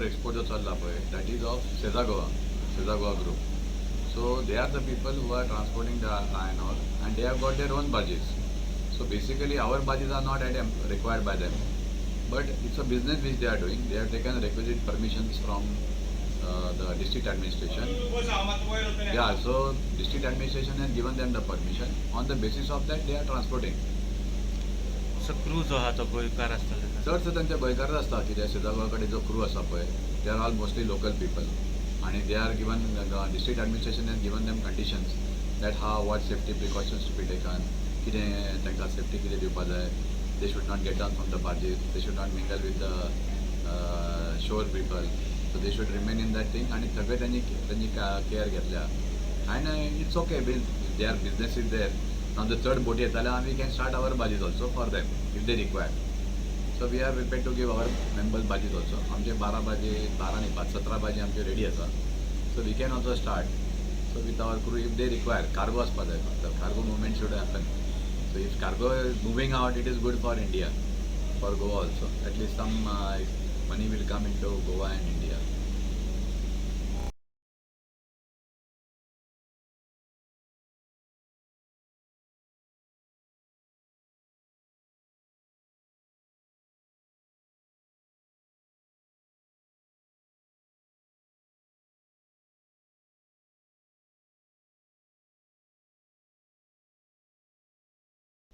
Export जो चल्ला पळय, that is of Sesa Goa, Sesa Goa group. So they are the people who are transporting the iron ore and they have got their own barges. So basically our barges are not at required by them, but it's a business which they are doing. They have taken requisite permissions from the district administration. Yeah, so district administration has given them the permission. On the basis of that, they are transporting. So crew जो आहा तो गोंयकार आसतले? चडसो तांचे गोंयकारच आसता, कित्याक सेझा गोवा कडेन जो क्रू आसा पळय, they are all mostly local people आनी they are given, district administration has given them conditions that how what safety precautions to be taken, कितें तांकां सेफ्टी कितें दिवपा जाय. They should not get down from the barges, they should not mingle with the shore people, so they should remain in that thing. आनी सगळे तेंची तेंची care घेतल्या and it's okay, their business is there. Now जर चड बोटी येता जाल्यार we can start our barges also for them if they require. So we are prepared to give our members barges also. आमचे 12 बाजी, 12 न्ही, 5 17 बाजी आमचे रेडी आसा. So we can also start, so with our crew if they require. Cargo आसपा जाय फक्त, cargo movement should happen. So if cargo is moving out, it is good for India, for Goa also. At least some money will come into Goa and India.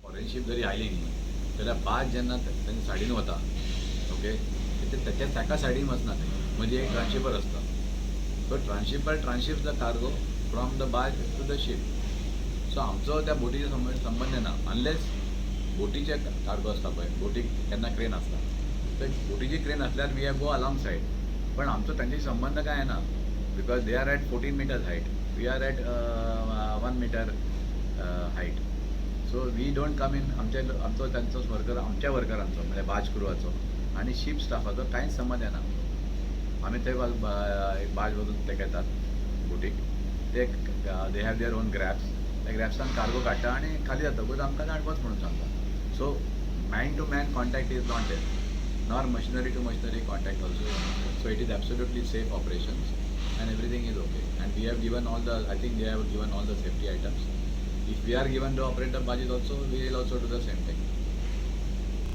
Foreign ship जरी आयली न्ही जाल्यार बाज जेन्ना तेंच्या सायडीन वता, ओके, ते तेच्या ताका सायडीन वचना, ते मदीं एक ट्रान्शिपर आसता. So transhipper tranship the cargo from the barge to the ship. So आमचो त्या बोटीचे संबंद येना, अनलेस बोटीचे कार्गो आसता पळय, बोटीक केन्ना क्रेन आसता, तर बोटीची क्रेन आसल्यार we have go along side, पण आमचो तांचे संबंद काय येना, because they are at 14 meters height, we are at 1 meter height. So we don't come in. आमचे आमचो तांचो वर्कर, आमच्या वर्करांचो म्हणजे बाज क्रुवाचो आनी शीप स्टाफाचो कांयच संबंद येना. आमी थंय एक बाज वचून तेकयतात बोटीक, ते they have their own grabs. त्या ग्रॅब्सान कार्गो काडटा आनी खाली जातकूच आमकां धाड वच म्हणून सांगता. So man to man contact is not there, nor machinery to machinery contact also. So it is absolutely safe operations and everything is okay. And we have given all the, I think they have given all the safety items. If we are given to operate the barges also, we will also do the same thing.